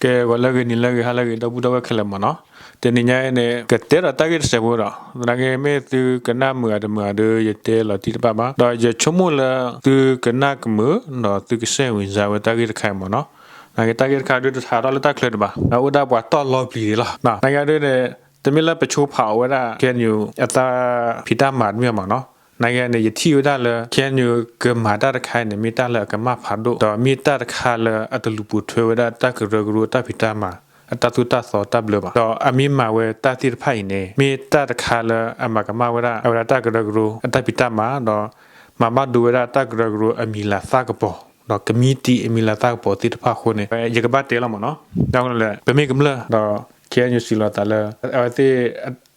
ကဲ ဂီၤလၢအဂ့ၤ နံၤလၢအဂ့ၤ ဟါလၢအဂ့ၤ ဒီပုၢ်ဒီဝဲၢ်ခဲလၢာ်မ့ၢ်နီၤ, တနံၤညါအံၤန့ၣ် ကတဲဒီးတၢ်ဂ့ၢ်တစဲးဖိဒီး သနာ်က့မ့ၢ်သုကနၣ်မုာ်ဧါတမုာ်ဧါဒီး ယတဲလီၤတံၢ်တဘၣ်ဘၣ်, ဒီးယဆိကမိၣ်လၢ သုကနၣ်ကမုာ် ဒီးသုကစဲးဝံၤစါဝဲတၢ်ဂ့ၢ်တခါအံၤမ့ၢ်နီၤ, သနာ်က့တၢ်ဂ့ၢ်တခါဒုးတဟးထီၣ်လၢတၢ်ချၢတဘၣ်, အိၣ်ဒၣ်ပှၤတီၢ်လီၤပျံၤဒံးလီၤ, သနာ်က့ဒုးန့ၣ် တမ့ၢ်လၢပဆိဖးအီၤဝဲဒၣ် KNU အတၢ်ဖံးတၢ်မၤတမ့ၢ်မ့ၢ်နီၤ, သနာ်က့န့ၣ် ယထံၣ်ဝဲဒၣ်လၢ KNU ကမၤတၢ်တခါအံၤန့ၣ် မ့ၢ်တၢ်လၢအကမၣ်ဖးဒိၣ် ဒီးမ့ၢ်တၢ်တခါလၢအတလူၤပိာ်ထွဲဝဲဒၣ်တၢ်ကရၢကရိအတၢ်ဖံးတၢ်မၤ အတၢ်သိၣ်တၢ်သီတၢ်ဘျၢဘၣ်, ဒီးအမ့ၢ်မၤဝဲတၢ်သ့ၣ်တဖၣ်အံၤန့ၣ် မ့ၢ်တၢ်တခါလၢအမၤကမၣ်ဝဲဒၣ် အဝဲဒၣ်တၢ်ကရၢကရိအတၢ်ဖံးတၢ်မၤ ဒီး မၤဘၣ်ဒိဝဲဒၣ်တၢ်ကရၢကရိအမံၤလၤသၣ်ကပီၤ ဒီးကမံးတံာ်အမံၤလၤသၣ်ကပီၤသ့ၣ်တဖၣ်အဃိန့ၣ် ယကဘၣ်တဲလီၤမ့ၢ်နီၤ, ဒ်လဲၣ် ပမ့ၢ်ကမျၢၢ်ဒီး KNU စံးလီၤသးလၢ အဝဲသ့ၣ်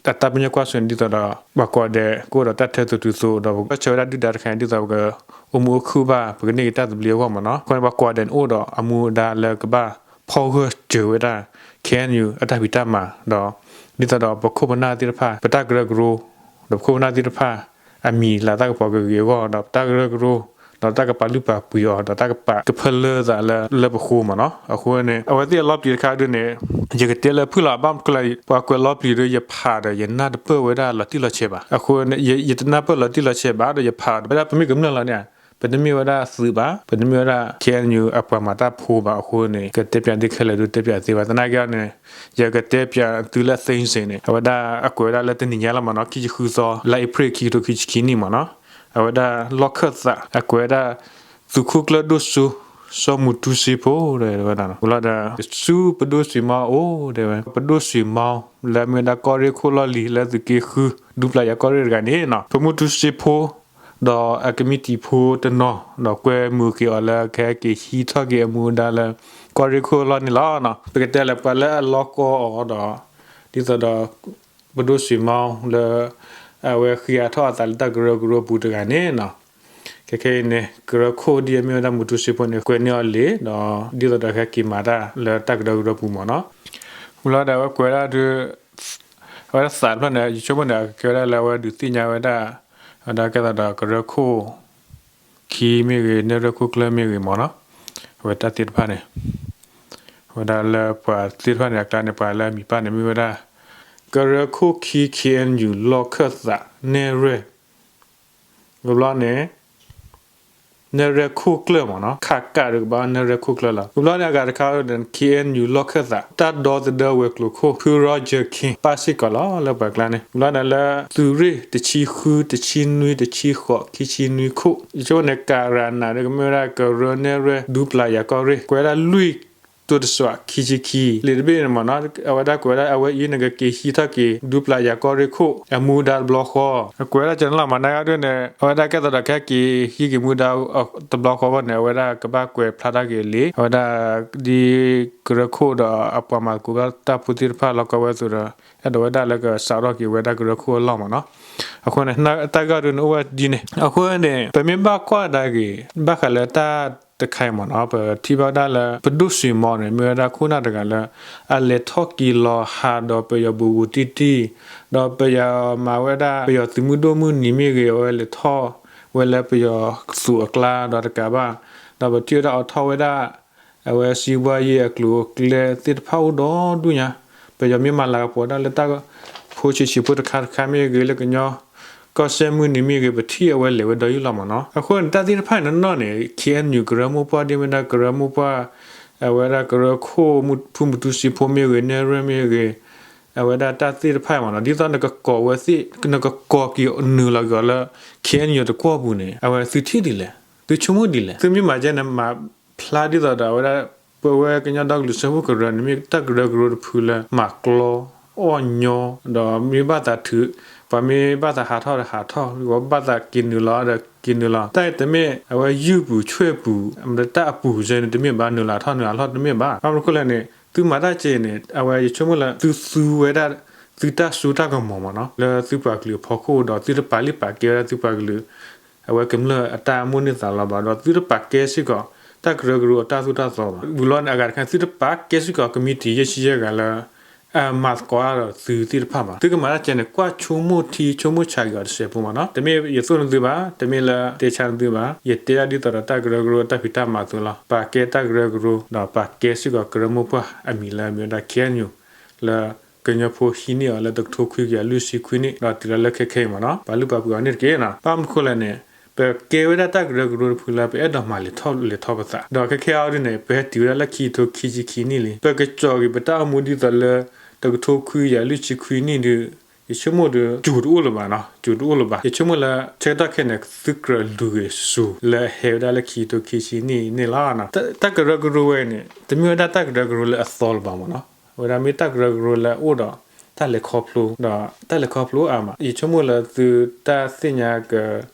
အတၢ်ပညိၣ်ကွၢ်စိန့ၣ် ဒ်သိးဒီး ပှၤကိးဂၤဒဲး ကအိၣ်ဒီးတၢ်ထၢသုးတုၤသိး ဒီးပကကွၢ်ဆၢဝဲဒၣ်ဒုၣ်ဒါတခါန့ၣ် ဒ်သိးပကအိၣ်မူအိၣ်ခုၣ်ဘၣ် ပကန့ၢ်က့ၤတၢ်သဘျ့အဂီၢ်မ့ၢ်နီၤ, အဃိန့ၣ် ပှၤကိးဂၤဒဲးန့ၣ် အိၣ်ဒီးအမူအဒါလၢကဘၣ်ဖီၣ်ဂၢၢ်စၢၤဝဲဒၣ် KNU အတၢ်ဖံးတၢ်မၤ ဒီး ဒ်သိးဒီးပခိၣ်ပနၢ်သ့ၣ်တဖၣ် ပတၢ်ကရၢကရိ ဒီးပခိၣ်ပနၢ်သ့ၣ်တဖၣ် အမံၤလၤသၣ်ကပီၤကဂ့ၤအဂီၢ် ဒီးတၢ်ကရၢကရိ ဒီးတၢ်ကပာ်လုၢ်ပာ်ပှ့ၤအီၤ ဒီးတၢ်ကပာ်ကဖၢလၢသးလၢလၢပဃိမ့ၢ်နီၤ, အဃိန့ၣ် အဝဲသ့ၣ်အလီၤပျံၤတခါဒုးန့ၣ် ယကတဲလၢဖုၣ်လီၤ ဘၣ်မနုၤလဲၣ် ပှၤကွဲးလီၤပျံၤဒီး ယဖးဒီးယနၢ်တပၢၢ်ဝဲဒၣ်လီၤတံၢ်လီၤဆဲးဘၣ်, အဃိန့ၣ် ယတနၢ်ပၢၢ်လီၤတံၢ်လီၤဆဲးဘၣ် ဒီးယဖးဒီးဝဲဒၣ် ပမ့ၢ်ကမျၢၢ်လီၤန့ၣ် ပတမ့ၢ်ဝဲဒၣ်သုးဘၣ်, ပတမ့ၢ်ဝဲဒၣ် KNU အပှၤမၤတၢ်ဖိဘၣ်, အဃိန့ၣ် ကတဲပၠးသုခဲလၢာ်ဒုးတဲပၠးသ့ဘၣ်, သနာ်က့န့ၣ် ယကတဲပၠးသုလၢအသ့စ့န့ၣ် အဝဲဒၣ်အကွဲးဝဲဒၣ်လၢတနံၤညါလီၤမ့ၢ်နီၤ, ခံဆံဃုသီ လါအ့ဖြ့ၣ် ခံကထိခံဆံခံနံၣ်မ့ၢ်နီၤ, အဝဲဒၣ်လီၢ်ခၢၣ်သး အကွဲးဝဲဒၣ် သုးခိၣ်ကျၢၢ်ဒိၣ်စိ စီၤမူၤတူၤစ့ဖိ တဲဝဲဒၣ်, ဝံၤလီၤဒီး ဆူပဒိၣ်စွံးမီၤအိၣ် တဲဝဲ ပဒိၣ်စွံးမီၤ လၢအမ့ၢ်ဝဲဒၣ်ကီၢ်ရ့ၣ်ခိၣ်လီၢ်လံၤလၢသုးက့ဃု ဒူပျၤယၤကီၢ်ရ့ၣ်တဂၤန့ၣ်နီၤ, ပမူၤတူၤစ့ဖိ ဒီးအကမံးတံာ်ဖိတနီၤ ဒီးကွဲမုာ်က့ၤအီၤလၢကဟဲက့ၤဟံးထီၣ်က့ၤအမူဒါလၢ ကီၢ်ရ့ၣ်ခိၣ်လီၢ်န့ၣ်လီၤ. ပကတဲလၢပှၤလၢအလီၤကီအီၤဒီး ဒ်သိးဒီး ပဒိၣ်စွံးမီၤလၢ အဝဲဃ့အါထီၣ်အသးလၢတၢ်ကရၢကရိအပူၤတဂၤန့ၣ်နီၤ, ခဲခဲအံၤန့ၣ် ကရၢခိၣ်ဒ်အမ့ၢ်ဝဲဒၣ်မူၤတူၤစ့ဖိန့ၣ် ကွဲးန့ၢ်အီၤလံာ်ဒီး ဒ်သိးဒီးကဟဲက့ၤမၤတၢ်လၢတၢ်ကရၢကရိပူၤမ့ၢ်နီၤ, ဝံၤလီၤဒီးအဝဲကွဲးဒၣ်ဒုး အဝဲဒၣ်သးတဖျၢၣ်န့ၣ် ယဆိကမိၣ်န့ၣ် ကဲဝဲဒၣ်လၢအဝဲဒုးသ့ၣ်ညါဝဲဒၣ် အဝဲဒၣ်ကဲသးဒီးကရၢခိၣ်ခံမ့ၢ်ဂ့ၤ နဲၣ်ရွဲၣ်ခိၣ်ကျၢၢ်မ့ၢ်ဂ့ၤမ့ၢ်နီၤ, အဝဲတၢ်သ့ၣ်တဖၣ်န့ၣ် အဝဲဒၣ်လၢပှၤသ့ၣ်တဖၣ်န့ၣ် အကျါန့ၣ် ပှၤလၢအမံၤပၢ်န့ၣ်မ့ၢ်ဝဲဒၣ် ကရၢခိၣ်ခံ KNU လီၢ်ခၢၣ်သး နဲၣ်ရွဲၣ် ဝံၤဘျီန့ၣ် နဲၣ်ရွဲၣ်ခိၣ်ကျၢၢ်မ့ၢ်နီၤ, ခးကးဒီးကဘၣ်နဲၣ်ရွဲၣ်ခိၣ်ကျၢၢ်လီၤ. ဝံၤဘျီန့ၣ် အဂၤတခါန့ၣ် KNU လီၢ်ခၢၣ်သး တၢ်ဒီသဒၢဝဲၤကျိၤခိၣ် ဖုရီယၢၢ်ခ့ ပၣ်စ့ၢ်ကီးလီၤ လၢပှၤကျါန့ၣ်. ဝံၤဘျီန့ၣ်လၢ သုးရ့ၣ်တဆံဃု တဆံနွံ တဆံဃိး ခံဆံနွံခိၣ် ယဆိကမိၣ်န့ၣ် ကရၤနၤဒီးကမ့ၢ်ဝဲဒၣ်ကရၢနဲၣ်ရွဲၣ်ဒူပျၤယၤကီၢ်ရ့ၣ် ကွဲးဝဲဒၣ်လွံၢ်တိၢ်တစွးခံဆံခံ လံာ်တဘ့ၣ်န့ၣ်မ့ၢ်နီၤ, အဝဲဒၣ်ကွဲးဝဲဒၣ်အဝဲအံၤန့ၣ် ကက့ၤဟံးထီၣ်က့ၤ ဒူပျၤယၤကီၢ်ရ့ၣ်ခိၣ် အမူဒါတဘျီဃီ, အကွဲးဝဲဒၣ်ကၠၢနလီၤမၤနၢၤဂၤဒ်န့ၣ် အဝဲဒၣ်ကဲသးဒီးကဟဲက့ၤဟံးက့ၤမူဒါတဘျီဃီဘၣ်န့ၣ် အဝဲဒၣ်ကဘၣ်ကွဲးဖျါထီၣ်က့ၤလံာ် အဝဲဒၣ် ဒ်ကရၢခိၣ်ဒီးအပှၤမၤသကိးဘၣ်တၢ်ဖိသ့ၣ်တဖၣ်လီၢ်ကီဝဲအသိးဒီး အဲၣ်ဒိးဝဲဒၣ်လၢကစးထီၣ်က့ၤဝဲဒၣ်ကရၢခိၣ်အလီၢ်မ့ၢ်နီၤ. အဃိန့ၣ် တၢ်ဂ့ၢ်ဒ်န့ၣ် အိၣ်ဝဲဒ်န့ၣ် အဃိန့ၣ် ပမ့ၢ်ဘၣ်ကွၢ်ဒၣ်က့ၤ ဘၣ်ဃးလၢတၢ်တခါအံၤမ့ၢ်နီၤ ပထံၣ်ဘၣ်ဝဲဒၣ်လၢ ပဒိၣ်စွံးမီၤန့ၣ် မ့ၢ်ဝဲဒၣ်ခိၣ်နၢ်တဂၤလၢ အလဲၤထီၣ်က့ၤလီၤဟးဒီးပယီၤဘူးဘူးတံၢ်တံၢ် ဒီးပယီၤမၤဝဲဒၣ် ပယီၤသုးမုၢ်ဒိၣ်မုၢ်နံၤမ့ၢ်ဂ့ၤ အဝဲလဲၤထီၣ်ဝဲလၢပယီၤသုးအကျါဒီးတကးဘၣ် ဒီးပထံၣ်ဝဲဒၣ်အီၤထီၣ်ဝဲဒၣ် အဝဲစံးဘှါယံၤအကျိၤအကျဲသ့ၣ်တဖၣ်အိၣ်ဒီဒူၣ်ညါ, ပယီၤမ့ၢ်မၤလၤကပီၤဒၣ်လၢတၢ်ဖိဆံးဆံးဖိတခါတခါမ့ၢ်ဂ့ၤ လၢကညီကီၢ်စဲၣ်မုၢ်နံၤမ့ၢ်ဂ့ၤ ပထံၣ်အဝဲလဲၤဝဲဒီးယုၢ်လီၤမ့ၢ်နီၤ. အဃိန့ၣ် တၢ်သ့ၣ်တဖၣ်န့ၣ်နီၢ်နီၢ်န့ၣ် KNU ကရၢမိၢ်ပှၢ်ဒ်မ့ၢ်ဒၣ်ကရၢမိၢ်ပှၢ် အဝဲဒၣ်ကရၢခိၣ်ဖုမူတူစ့ဖိမ့ၢ်ဂ့ၤ နဲၣ်ရွဲၣ်မ့ၢ်ဂ့ၤ အဝဲဒၣ်တၢ်သ့ၣ်တဖၣ်မ့ၢ်နီၤ ဒ်သိးနကကိးဝဲသ့ၣ် နကကိးက့ၤနုာ်လီၤက့ၤအီၤလၢ KNU တကွီၢ်ပူၤန့ၣ် အဝဲသုထံၣ်ဒ်လဲၣ်, သုဆိကမိၣ်ဒ်လဲၣ်, သုမ့ၢ်မၤကဲန့ၣ် မၤဖျါဒ်သိးဒီးအဝဲဒၣ် ပဝဲကညီဒီကလုာ်စၢဖှိၣ်ကရၢန့ၣ် မ့ၢ်တၢ်ကရၢကရိတဖုလၢ မၤကျီ အီၣ်ညီ ဒီးမ့ၢ်ဘၣ်သးထုး ပှၤမ့ၢ်ဘၣ်သးဟးထီၣ်ဒီးဟးထီၣ် ပှၤဘၣ်သးက့ၤနုာ်လီၤဒီးက့ၤနုာ်လီၤ တၢ်အံၤတမ့ၢ် အဝဲယုၢ်ပူၤဆွဲၣ်ပူၤ တၢ်အပူၤစဲန့ၣ် တမ့ၢ်ဘၣ် နုာ်လီၤထီၣ်နုာ်လီၤထီၣ်တမ့ၢ်ဘၣ် ဘၣ်မနုၤအဃိလဲၣ်န့ၣ် သုမၤတၢ်ကဲအံၤန့ၣ် အဝဲယဆိကမိၣ်လၢ သုသူဝဲဒၣ် သုတၢ်စိတၢ်ကမီၤမ့ၢ်နီၤ လၢသုပှၤကလုာ်အဖီခိၣ်ဒီး သုတပာ်လုၢ်ပာ်ကဲဝဲဒၣ်သုပှၤကလုာ် အဝဲကမျၢၢ်အတၢ်မိၣ်န့ၢ်သးလီဘၣ် ဒီးသုတပာ်ကဲစ့ၢ်ကီး တၢ်ကရၢကရိအတၢ်သိၣ်တၢ်သီဘၣ်. ဝံၤလီၤန့ၣ် အဂၤတခါ သုတပာ်ကဲစ့ၢ်ကီးကမံးတံာ်ယဲၢ်ဆံယဲၢ်ဂၤလၢ အမၤသကိးအါဒီးသုသ့ၣ်တဖၣ်ဘၣ်. သုကမၤတၢ်ကဲန့ၣ် ကွၢ်ဆိကမိၣ်ထံဆိကမိၣ်ဆးက့ၤအီၤတစဲးဖိမ့ၢ်နီၤ. တမ့ၢ်ယသိၣ်နသုဘၣ်, တမ့ၢ်လၢတဲဆါနသုဘၣ်, ယတဲဒၣ်ဒ်သိးဒီးတၢ်ကရၢကရိတၢ်ဖံးတၢ်မၤအသိးလီၤ. ပာ်ကဲတၢ်ကရၢကရိ ဒီးပာ်ကဲစ့ၢ်ကီးကရၢမိၢ်ပှၢ်အမံၤလၢအမ့ၢ်ဝဲဒၣ် ခ့ၣ်အဲၣ်ယူၣ် လၢကညီဖိဟံးန့ၢ်အီၤလၢတကထိခွံကယၤလွံၢ်ဆံခွံနံၣ် ဒီးတုၤလီၤလၢခဲခဲအံၤမ့ၢ်နီၤ. ပာ်လုၢ်ပာ်ပှ့ၤအီၤန့ၣ်တက့ၢ်နီၤ. ဘၣ်မနုၤဃိလဲၣ်န့ၣ် ပကဲဝဲဒၣ်တၢ်ကရၢကရိတဖုလၢပအဲၣ်ဒိးမၤလဲၤထီၣ်လဲၤထီပသး, ဒီးခဲခဲအံၤဒ်န့ၣ် ပဟဲတုၤဝဲဒၣ်လၢခံကထိခံဆံခံနံၣ်လံ. ပကကၠီၤက့ၤပတၢ်အိၣ်မူဒ်သိးလၢ တကထိခွံကယၤလွံၢ်ဆံခွံနံၣ်ဒီး ယဆိကမိၣ်ဒီး စူၤတအိၣ်လၢၤဘၣ်နီၤ, စူၤတအိၣ်လၢၤဘၣ်. ယဆိကမိၣ်လၢ ဆၢကတီၢ်ခဲအံၤန့ၣ် သုကြၢးလူၤဂ့ၤစူၤ လၢဟဲဝဲဒၣ်လၢခံကထိခံဆံနံၣ်န့ၣ်လီၤ. တၢ်ကရၢကရိဝဲန့ၣ် တမ့ၢ်ဝဲဒၣ်တၢ်ကရၢကရိလၢအသီလၢၤဘၣ်မ့ၢ်နီၤ. အဝဲဒၣ်မ့ၢ်တၢ်ကရၢကရိလၢအအိၣ်ဒီး တၢ်လဲၤခီဖျိ ဒီးတၢ်လဲၤခီဖျိအိၣ်အါမး. ယဆိကမိၣ်လၢသုတၢ်သ့ၣ်ညါက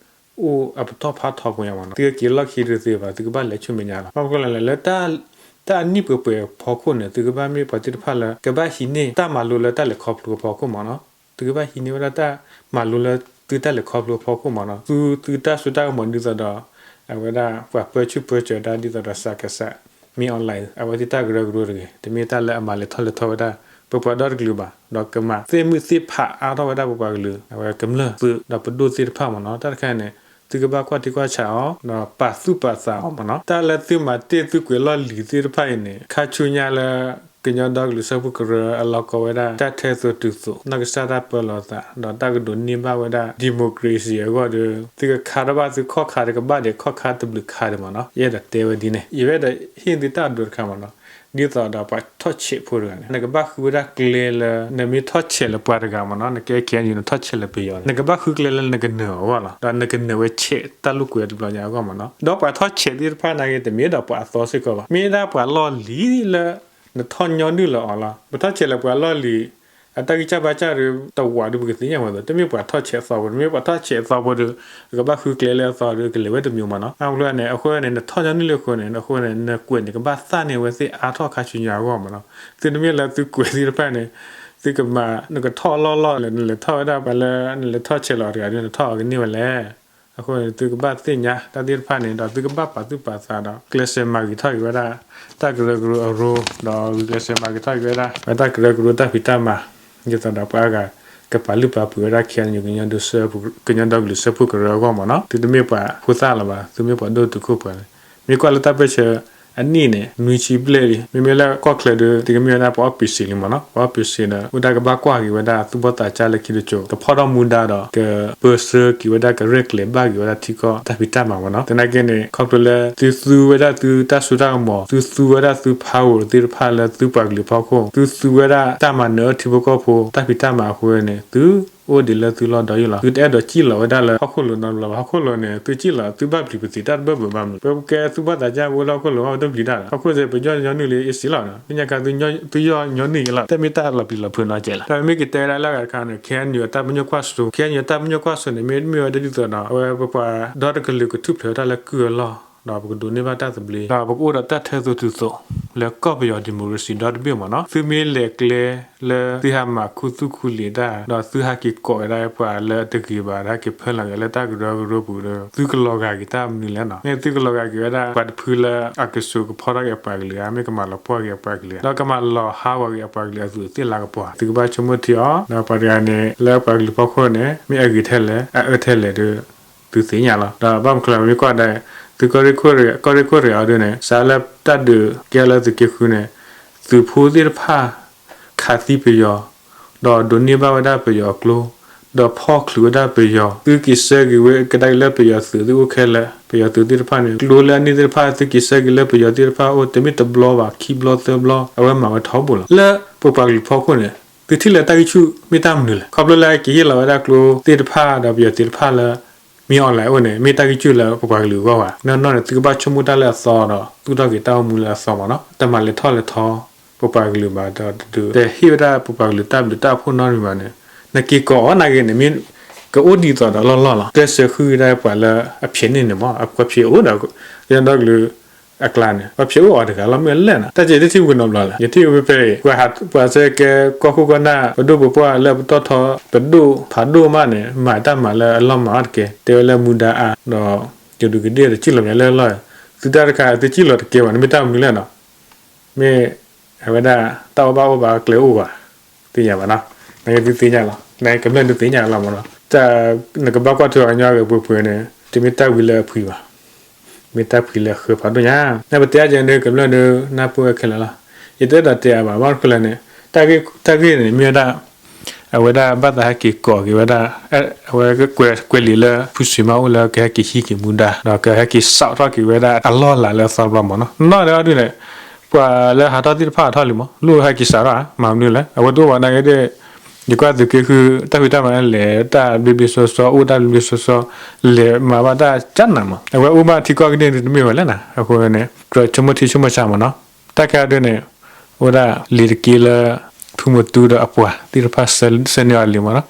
အိၣ်အပတီၢ်ဖးထီပှဲၤညါမ့ၢ်နီၤ. သုကက့ၤလီၢ်ခံဒုးသ့ဘၣ်, သုကဘၣ်လဲၤဆူမဲာ်ညါလီၤ. ဘၣ်မနုၤဃိလဲၣ် လၢတၢ်အနံၣ်ပှဲၤပှဲၤဖီခိၣ်န့ၣ် သုကဘၣ်မ့ၢ်ပှၤသ့ၣ်တဖၣ်လၢ ကဘၣ်ဟံးန့ၢ်တၢ်မၤလိလၢတၢ်လဲၤခီဖျိအဖီခိၣ်မ့ၢ်နီၤ. သုကဘၣ်ဟံးန့ၢ်ဝဲဒၣ်တၢ်မၤလိလၢသုတၢ်လဲၤခီဖျိအဖီခိၣ်မ့ၢ်နီၤ. သု သုတၢ်စိတၢ်ကမီၤဒ်သိးဒီး အဝဲဒၣ်ပှၤပၢဆူၣ်ပၢစိးတၢ်ဒ်သိးဒီး စကစ မ့ၢ် online အဝဲသ့ၣ်တၢ်ကရၢကရိတဂ့ၤ, တမ့ၢ်တၢ်လၢအမၤလဲၤထီၣ်လဲၤထီဝဲဒၣ် ပပှၤဒီတကလုာ်ဘၣ်, ဒီးကမၤသ့ၣ်မုၣ်သ့ၣ်ဖးအါထီၣ်ဝဲဒၣ်ပပှၤကလုာ် အဝဲကမျၢၢ်သုးဒီးပဒိၣ်သ့ၣ်တဖၣ်မ့ၢ်နီၤ. တၢ်တခါန့ၣ် သုကဘၣ်ကွၢ်ထံကွၢ်ဆးအီၤ ဒီးပာ်သူၣ်ပာ်သးအီၤမ့ၢ်နီၤ. တၢ်လၢသုမၤတ့ၢ်သုကွဲးလီၢ်လံၤသ့ၣ်တဖၣ်အံၤန့ၣ် ခါဆူညါလၢ ကညီဒီကလုာ်စၢဖှိၣ်ကရၢအလီၢ်ကီဝဲဒၣ် တၢ်ထဲသိးတုၤသိး နီၢ်ကစၢ်တၢ်ပၢလီၤသး ဒီးတၢ်ကဒိးန့ၢ်ဘၣ်ဝဲဒၣ် democracy အဂီၢ်ဒီး သုကခါထီၣ်ဘၣ်သုခီၣ်ခါဒီးကဘၣ်ဒဲးခီၣ်ခါတဘျုးခါဒံးမ့ၢ်နီၤ. ယအဲၣ်ဒိးတဲဝဲဒ်န့ၣ် ယအဲၣ်ဒိးဟ့ၣ်သုတၢ်အဒိတခါမ့ၢ်နီၤ. ဒ်သိးဒီးပှၤထီၣ်ဆဲးဖိတဂၤန့ၣ် နကဘၣ်ဃုဝဲဒၣ်ကျဲလၢ နမ့ၢ်ထီၣ်ဆဲးလၢပှၤတဂၤမ့ၢ်နီၤ, နကဲ ခ့ၣ်အဲၣ်ယူၣ် နထီၣ်ဆဲးလၢပယီၤန့ၣ် နကဘၣ်ဃုကျဲလၢနကနၢၤအဂီၢ်လီၤ. ဒီးနကနၢၤဝဲဆဲးတၢ်လိာ်ကွဲတဘျီညါအဂီၢ်မ့ၢ်နီၤ. ဒီးပှၤထီၣ်ဆဲးသ့ၣ်တဖၣ်နာ်က့ တမ့ၢ်ဒီးပှၤအသီစ့ၢ်ကီးဘၣ်, မ့ၢ်ဒၣ်ပှၤလီၢ်လံၤလၢ နထီၣ်ညီနုၢ်လၢအီၤလီၤ. ပထီၣ်ဆဲးလၢပှၤလီၢ်လံၤ အတၢ်ဂံၢ်စၢ်ဘါစၢ်ဒီး တဝးဒီးပကသ့ၣ်ညါဝဲသိး တမ့ၢ်ပှၤထီၣ်ဆဲးအသီဖိ, တမ့ၢ်ပှၤထီၣ်ဆဲးအသီဖိဒီး အကဘၣ်ဃုကျဲလၢအသီဒီး ကလဲၤဝဲတမံၤမ့ၢ်နီၤ. အါဘျီန့ၣ် အဃိန့ၣ် နထီၣ်ညီနုၢ်လၢအဃိန့ၣ် အဃိန့ၣ် နကွဲးန့ၣ် ကဘၣ်သၣ်န့ၢ်ဝဲသ့ၣ်အါထီၣ်ခါဆူညါအဂီၢ်မ့ၢ်နီၤ. သုတမ့ၢ်လၢသုကွဲးသ့ၣ်တဖၣ်န့ၣ် သုကမၤ နကထီၣ်အလီၢ်လီၢ်လၢ နလဲၤထီၣ်ဝဲဒၣ်ပှၤလၢ နလဲၤထီၣ်ဆဲးလီၤတဂၤဒီး နထီၣ်အီၤကန့ၢ်ဝဲလဲၣ်. အဃိန့ၣ် သုကဘၣ်သ့ၣ်ညါတၢ်သ့ၣ်တဖၣ်န့ၣ် ဒီးသုကဘၣ်ပာ်သူၣ်ပာ်သးဒီး ကျဲးစၢးမၤဂ့ၤထီၣ်က့ၤဝဲဒၣ် တၢ်ကရၢကရိအရိ ဒီးဂုာ်ကျဲးစၢးမၤဂ့ၤထီၣ်က့ၤဝဲဒၣ် ဝဲတၢ်ကရၢကရိတၢ်ဖံးတၢ်မၤ ဒ်သိးဒီးပှၤအါဂၤ ကပာ်လုၢ်ပာ်ပှ့ၤဝဲဒၣ် ခ့ၣ်အဲၣ်ယူၣ် ကညီဒီကလုာ်စၢဖှိၣ်ကရၢအဂီၢ်မ့ၢ်နီၤ. သုတမ့ၢ်ပှၤဖိသၣ်လၢၤဘၣ်, သုမ့ၢ်ပှၤဒိၣ်တုာ်ခိၣ်ပှဲၤလံ. မ့ၢ်ကွၢ်လၢတၢ်ပၢဆှၢအနံၣ်န့ၣ် နွံဆံဘျဲၣ်လံ. မ့မ့ၢ်လၢကီၢ်ချၢဒီး သုကမ့ၢ်ဝဲဒၣ်ပှၤအီၣ်ပ့းစ့းလံမ့ၢ်နီၤ. ပှၤအီၣ်ပ့းစ့းဒီး အိၣ်ဒၣ်ကဘၣ်ကွၢ်က့ၤဝဲဒၣ် သူၣ်ဘီၣ်သးစၢ်လၢခံတစိၤ ကဖီၣ်ထီၣ်မူဒါဒီး ကပၢဆှၢက့ၤဝဲဒၣ် ကရဲၣ်ကျဲၤဘၣ်က့ၤဝဲဒၣ်ထံကီၢ်တၢ်ဖံးတၢ်မၤမ့ၢ်နီၤ. သနာ်က့န့ၣ် ခီဖျိလၢ သုသူဝဲဒၣ်သုတၢ်စိတၢ်ကမီၤ, သုသူဝဲဒၣ်သု power သ့ၣ်တဖၣ်လၢသုပှၤကလုာ်ဖီခိၣ်, သုသူဝဲဒၣ်တၢ်မၤနၢၤအၢထံဖိကီၢ်ဖိ တၢ်ဖံးတၢ်မၤအဃိန့ၣ် သုအိၣ်ဒံးလၢသုလီၢ်ဒီးယုၢ်လီၤ. သုတအဲၣ်ဒိးစံၣ်လီၤဝဲဒၣ်လၢဟီၣ်ခိၣ်လိၤနီတဘျီဘၣ်. ဟီၣ်ခိၣ်လိၤန့ၣ် သုစံၣ်လီၤ သုဘၣ်ပျံၤပသံးတၢ်တဘၢၣ်ဘၢၣ်ဘၣ်မနုၤ. ပကဲသုဘၣ်သးစၢ်အိၣ်လၢဟီၣ်ခိၣ်လိၤဘၣ် ပတပျံၤတၢ်လီၤ. ဟီၣ်ခိၣ်စ့ၢ် ပယီၢ်ညီနုၢ်လံအ့စ့လီၤ. သ့ၣ်ညါခါ သုယီၢ်ညီနုၢ်အံၤလီၤ. တမ့ၢ်တၢ်လီၤပျံၤလီၤဖုးနီတစဲးလီၤ. တၢ်မ့ၢ်ကတဲဝဲဒၣ်လၢအဂၤတခါန့ၣ် ခ့ၣ်အဲၣ်ယူၣ် အတၢ်ပညိၣ်ကွၢ်စိ, ခ့ၣ်အဲၣ်ယူၣ် အတၢ်ပညိၣ်ကွၢ်စိန့ၣ် မ့ၢ်မ့ၢ်ဝဲဒၣ်ဒ်သိးဒီး အဝဲပပှၤဒီတကလုာ်ကထူၣ်ဖျဲးဝဲဒၣ်လၢကုၢ်အလီၢ် ဒီးပကဒိးန့ၢ်ဘၣ်တၢ်သဘျ့ ဒီးပကအိၣ်ဒီးတၢ်ထဲသိးတုၤသိး လၢကီၢ်ပယီၤ democracy ဒီတဘ့ၣ်မ့ၢ်နီၤ. သုမ့ၢ်လဲၤကျဲလၢသုဟးမၤခူသူၣ်ခူလံာ်တၢ် ဒီးသုဟးက့ၤကိးဝဲဒၣ်ပှၤလၢတဂ့ၤဘၣ် ဟဲက့ၤဖၢလီၤက့ၤလၢတၢ်ကရၢကရိပူၤဒီး သုကလီၤဂာ်က့ၤတၢ်မနုၤလဲၣ်နီၤ. မ့ၢ်သုကလီၤဂာ်က့ၤဝဲဒၣ်ပှၤတဖုလၢအကစိၤကဖီထီၣ်က့ၤအပှၤကလုာ်ဧါ, မ့ၢ်ကမၤလီၤပှီၢ်က့ၤအပှၤကလုာ်ဧါ, ဒီးကမၤလီၤဟးဂီၤက့ၤအပှၤကလုာ်အသူးအသ့ၣ်လၢကပှီၤ, သုကဘၣ်ဆိကမိၣ်ထံအီၤ. ဒီးပှၤတဂၤန့ၣ် လၢပှၤကလုာ်ဖီခိၣ်န့ၣ် မ့ၢ်အဂ့ၤထဲလဲၣ် အအၢထဲလဲၣ်ဒီး သုသ့ၣ်ညါလီၤ. ဒီးဘၣ်မနုၤလဲၣ် မ့ၢ်ကွၢ်ဒၣ် သုကီၢ်ရ့ၣ်ခိၣ်ရ့ၣ်အီၤဒ်န့ၣ် စးလၢတၢ်ဒုးကဲလၢသုးက့ဃုန့ၣ် သုးဖိသ့ၣ်တဖၣ် ခးသံပယီၤ, ဒီးဒိးန့ၢ်ဘၣ်ဝဲဒၣ်ပယီၤအကျိ, ဒီးဖီၣ်ချုးဝဲဒၣ်ပယီၤ, သုက့ၤဆှၢက့ၤဝဲကဒါက့ၤလၢပယီၤသုးသ့ၣ်အိၣ်ခဲလၢာ်, ပယီၤသုးသ့ၣ်တဖၣ်န့ၣ် ကျိလၢအန့ၣ်သ့ၣ်တဖၣ် သုက့ၤဆှၢက့ၤလၢပယီၤသ့ၣ်တဖၣ်အိၣ် တမ့ၢ်တဘျီဘၣ် ခံဘျီသၢဘျီ အဝဲမၤဝဲထီဘိလီၤ. လၢပပှၤကလုာ်ဖီခိၣ်န့ၣ် သုထံၣ်လၢတၢ်ဂံၢ်ဆူၣ်မ့ၢ်တၢ်မနုၤလဲၣ်. ခီဖျိလၢကဟ့ၣ်လီၤဝဲဒၣ်ကျိသ့ၣ်တဖၣ်ဒီးပယီၤသ့ၣ်တဖၣ်လၢ မ့ၢ် online အိၣ်န့ၣ် မ့ၢ်တၢ်ဂံၢ်ဆူၣ်လၢပပှၤကလုာ်အဂီၢ်ဘၣ်. နီၢ်နီၢ်န့ၣ် သုကဘၣ်ဆိကမိၣ်တၢ်လၢအသီဒီး သူၣ်ထီၣ်က့ၤတၢ်အိၣ်မူလၢအသီမ့ၢ်နီၤ. တမၤလဲၤထီၣ်လဲၤထီ ပပှၤကလုာ်ဘၣ်ဒီး တဟ့ၣ်ဝဲဒၣ်ပပှၤကလုာ်တၢ်ဘျုးတၢ်ဖှိၣ်နီတမံၤဘၣ်န့ၣ် နက့ၤကိးအီၤနာ်က့န့ၣ် မ့ၢ်ကအိၣ်ဒ်သိးဒီးလီၢ်လီၢ်လီၤ. ကျဲးစၢးဃုကဒါပှၤလၢအဖျဲးန့ၢ်န့ၣ်မ့ၢ် အကဖျဲးအိၣ်ဒီး ကညီဒီကလုာ်အကျါန့ၣ် ပှၤဖျဲးအိၣ်အီၤတဂၤလီၤ မ့ၢ်အလဲၣ်နီၤ. တၢ်စဲးတထံၣ်ဝံၤနီတဘျီလဲၣ်. ယထံၣ်ဝံၤဖဲအံၤ ပှၤဟး ပှၤစဲကဲကီၢ်ခိၣ်ကီၢ်နၢ် ပဒိၣ်ပပှၢ်လၢပတီၢ်ထီ ပဒိၣ်ဖးဒိၣ်မးန့ၣ် မၤတၢ်မၤလၢအလီၢ်မၤအါတက့ၢ်. တဲဝဲလၢမူဒါအါ ဒီးကဒူးကဒ့ၣ်တစံၣ်လီၤမးလၢလီၢ် သုတၢ်တခါ သုစံၣ်လီၤတကဲဘၣ်န့ၣ် မ့ၢ်တၢ်မနုၤလဲၣ်နီၤ. မ့ၢ်အဝဲဒၣ် တၢ်အိၣ်ဘၣ်အိၣ်ဘၣ်ကျဲအိၣ်ဘၣ် သ့ၣ်ညါဘၣ်နီၤ, နကသ့ၣ်ညါလီၤ, နကမျၢၢ်ဒုးသ့ၣ်ညါလီၤမးနီၤ, တၢ်နကဘၣ်ကွၢ်ထွဲအီၤကညီဂ့ၤပှဲၤပှဲၤန့ၣ် တမ့ၢ်တၢ်ဝံၤလၢအဖှံဘၣ်, မ့ၢ်တၢ်ဖှံလၢအဃၢၤဖးဒိၣ်ညါ, နပတဲအါကဲန့ၣ် ကမျၢၢ်ဒုးနၢ်ပၢၢ်ဝဲခဲလၢာ်လီၤ, ယတအဲၣ်ဒိးတဲအါဘၣ်, ဘၣ်မနုၤဃိလဲၣ်န့ၣ် တၢ်ဂ့ၢ်န့ၣ် မ့ၢ်ဝဲဒၣ် အဝဲဒၣ်ဘၣ်သးဟဲက့ၤကိးက့ၤဝဲဒၣ် အဝဲကွဲးလံာ်လၢ ဖုစံးမၣ်အိၣ်လၢကဟဲက့ၤဟံးက့ၤမူဒါ ဒီးကဟဲက့ၤစးထီၣ်က့ၤဝဲဒၣ်အလီၢ်လၤလၢအသီတဘျီမးနီၤ, နီၢ်ဒဲးအီၤဒုးန့ၣ် ပှၤလၢဟးထီၣ်သ့ၣ်တဖၣ်ဟးထီၣ်လံမး, လိၣ်ဟဲက့ၤစးထီၣ်ဧါ, မၤမနုၤလဲၣ်, အဝဲတအိၣ်ဘၣ်နာ်က့ဒၣ် ယကွၢ်သုးက့ဃု တၢ်ဖံးတၢ်မၤလဲၤတၢ်ဘျ့ဘျ့ဆှီဆှီ အိၣ်တၢ်ဘျ့ဘျ့ဆှီဆှီ လဲၤမၤဘၣ်တၢ်ကၢနၤမး, အဝဲအိၣ်ဘၣ်ထံကီၢ်ကန့ၢ်ဒုးတမ့ၢ်ဝဲလဲၣ်နၤ, အဃိန့ၣ် ကြၢးဆိကမိၣ်ထံဆိကမိၣ်ဆးမးနီၤ, တၢ်ခဲအံၤဒုးန့ၣ် အိၣ်ဒၣ်လံာ်တက့လၢ ဖုမူတူဒီးအပှၤသ့ၣ်တဖၣ်ဆှၢန့ၢ်အီၤလံမးနီ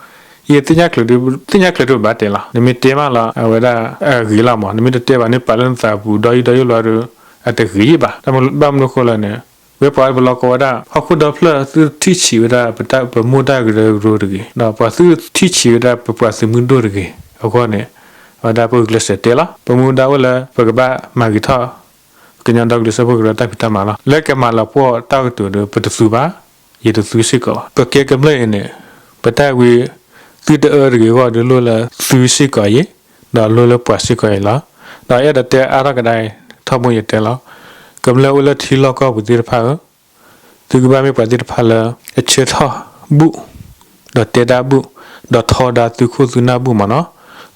ၤ, ယသ့ၣ်ညါကျၢၤဒုး သ့ၣ်ညါကျၢၤဒုးဘၣ်တဲလီၤ, နမ့ၢ်တဲမးလီၤ အဝဲဒၣ်အဂ့ၤလီၤမး, နမ့ၢ်တတဲဘၣ်န့ၣ် ပာ်လၢနသးပူၤ ဒီယံာ်ဒီယံာ်လီၤဒီး အတဂ့ၤဘၣ်, ဘၣ်မနုၤဃိလဲၣ်န့ၣ် ဝဲပှၤတပလီၢ်ကီဝဲဒၣ် ဟီၣ်ခိၣ်ဒီဖျၢၣ် သုထံၣ်ဆံးဝဲဒၣ် ပမိၢ်တၢ်ကရၢကရိတဂ့ၤ, ဒီးပှၤသုထံၣ်ဆံးဝဲဒၣ် ပပှၤသုးမုၢ်ဒိၣ်တဂ့ၤ, အဂီၢ်န့ၣ် အဝဲဒၣ်ပဂုာ်ကျဲးစၢးတဲလီၤ, ပမူဒါအိၣ်လၢ ပကဘၣ်မၤဂ့ၤထီၣ် ကညီဒီကလုာ်စၢဖှိၣ်ကရၢတၢ်ဖံးတၢ်မၤလီၤ, လၢကမၤလီၤပှီၢ်တၢ်ကတိၤဒီး ပတသူဘၣ်, ယတသူစ့ၢ်ကီးဘၣ်, ပကဲကမျၢၢ်အံၤန့ၣ် ပတၢ်ဝံ သုတအၢတဂ့ၤအဂီၢ်ဒီး လိၣ်လၢသုစ့ၢ်ကီးအံၤ, ဒီးလိၣ်လၢပှၤစ့ၢ်ကီးအံၤလီၤ, ဒီးအဲၣ်ဒိးတဲအါထီၣ်ကဒါအံၤ ထီဘိယတဲလီၤ, ကမျၢၢ်အိၣ်လၢထံလီၢ်ကီၢ်ပူၤသ့ၣ်တဖၣ်ဧၢ, သုကဘၣ်မ့ၢ်ပှၤသ့ၣ်တဖၣ်လၢ အဆၢထီၣ်ဘူၣ်, ဒီးတဲတၢ်ဘူၣ်, ဒီးထီဒါသုခိၣ်သုနၢ်ဘူၣ်မးနီၤ,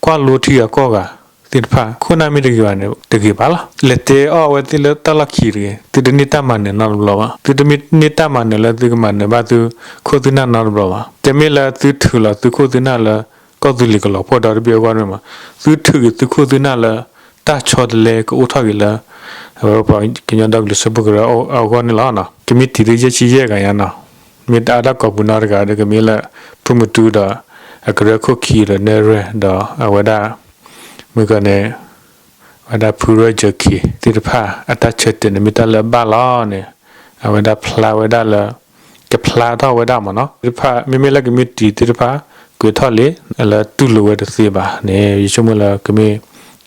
ကွၢ်လိထံဂၤကီၢ်ဂၤသ့ၣ်တဖၣ် ခိၣ်နၢ်မ့ၢ်တဂ့ၤဘၣ်န့ၣ် တဂ့ၤဘၣ်လီၤ, လဲၤတဲအီၣ်အဝဲသ့ၣ်လၢတၢ်လီၢ်ခံတဂ့ၤ, သုတန့ၢ်တၢ်မၤနၢၤနီတဘျီဘၣ်, သုတမ့ၢ်န့ၢ်တၢ်မၤနၢၤလၢသုကမၤနၢၤဘၣ်သုခိၣ်သုနၢ်နီတဘျီဘၣ်, တမ့ၢ်လၢသုထုးလီၤသုခိၣ်သုနၢ်လၢ ကီၢ်သူလ့ၤကလီၤပှီၢ်ဒီတဘ့ၣ်အဂီၢ်န့ၣ်မး, သုထုးက့ၤသုခိၣ်သုနၢ်လၢ တၢ်ဆီတလဲကအိၣ်ထီၣ်က့ၤလၢ အဝဲပှၤကညီဒီကလုာ်စၢဖှိၣ်ကရၢအဂီၢ်န့ၣ်လီၤ, ကမံးတံာ်ဒုးယဲၢ်ဆံယဲၢ်ဂၤညါနီၤ, မ့ၢ်အါဒၣ်ကိာ်ပူၤနီတဂၤဒီး ကမ့ၢ်လၢ ဖုမူတူဒီး အကရၢခိၣ်ခံဒီးနဲၣ်ရွဲၣ်ဒီး အဝဲဒၣ် မုၢ်ကီၢ်န့ၣ် ဝဲဒၣ်ဖုရၢၢ်ကၠၢခံသ့ၣ်တဖၣ် အတၢ်ဆၢတဲာ်န့ၣ် မ့ၢ်တၢ်လၢအဘၣ်လီၤန့ၣ် အဝဲဒၣ်ဖျါဝဲဒၣ်လၢ ကဖျါထီၣ်ဝဲဒၣ်မးနီၤ, သ့ၣ်တဖၣ် မ့မ့ၢ်လၢကမံးတံာ်သ့ၣ်တဖၣ် ကွဲးထီၣ်လံ လၢတူၢ်လိာ်ဝဲတသ့ဘၣ်န့ၣ် ယဆိကမိၣ်လၢကမ့ၢ်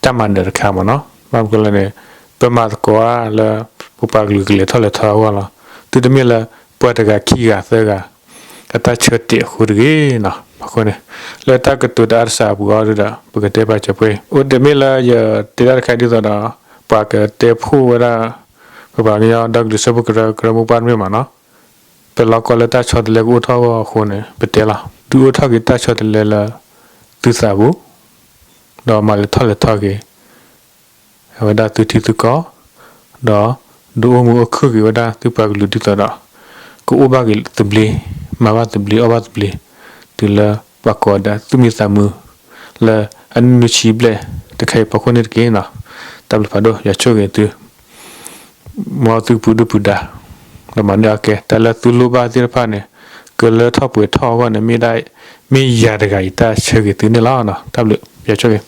တၢ်မၤနၢၤတခါမးနီၤ, ဘၣ်မနုၤလဲၣ်န့ၣ် ပမၤသကိးလၢ ပပှၤကလုာ်ကလဲၤထီၣ်လဲၤထီအဂီၢ်လီၤ, သုတမ့ၢ်လၢ ပှၤတဂၤခံဂၤသၢဂၤ အတၢ်ဆၢတဲာ်အဃိတဂ့ၤနီၤ, အဃိန့ၣ် လၢတၢ်ကတိၤတအါတစးအပူၤအီၤဒီး ပကတဲပာ်စၢၤပှဲၤ, အိၣ်တမ့ၢ်လၢယတဲတၢ်တခါဒ်သိးဒီး ပှၤကတဲဖှိၣ်ဝဲဒၣ် ပပှၤကညီဒီကလုာ်စၢဖှိၣ်ကရၢ ကရၢမိၢ်ပှၢ်တမ့ၢ်မးနီၤ, ပလီၢ်ကီၢ်လၢတၢ်ဆီတလဲကအိၣ်ထီၣ်အဂီၢ်အဃိန့ၣ် ပတဲလီၤ, ဒုးအိၣ်ထီၣ်က့ၤတၢ်ဆီတလဲလၢ သုသးပူၤ ဒီးမၤလဲၤထီၣ်လဲၤထီက့ၤ အဝဲဒၣ်သုထံသုကီၢ်, ဒီးဒုးအိၣ်မူအိၣ်ခုၣ်က့ၤဝဲဒၣ်သုပှၤကလုာ်ဒ်သိးဒီး ကအိၣ်ဘၣ်က့ၤသဘျ့, မၤဘၣ်သဘျ့ အီၣ်ဘၣ်သဘျ့, တုၤလၢပှၤကိးဒၣ်သုမံၤသးမုာ် လၢအနံၣ်နွံဆံဘျဲၣ်တခါအံၤ ဖီခိၣ်န့ၣ်တက့ၢ်နီၤ, တၢ်ဘျုးဖးဒိၣ် ယွၤဆိၣ်ဂ့ၤသု မ်သုကပူၤဒုၣ်ပူၤဒါ ဒီးမၤန့ၢ်အီၣ်ကဲ တၢ်လၢသုလိၣ်ဘၣ်သ့ၣ်တဖၣ်န့ၣ် ကလၢထီၣ်ပှဲၤထီၣ်အဂီၢ်န့ၣ် မ့ၢ်ဒၣ် မ့ၢ်ယၤတဂၤအံၤတၢ်ဆၢဂ့ၤသုန့ၣ်လီၤ. တၢ်ဘျုး ယွၤဆိၣ်ဂ့ၤ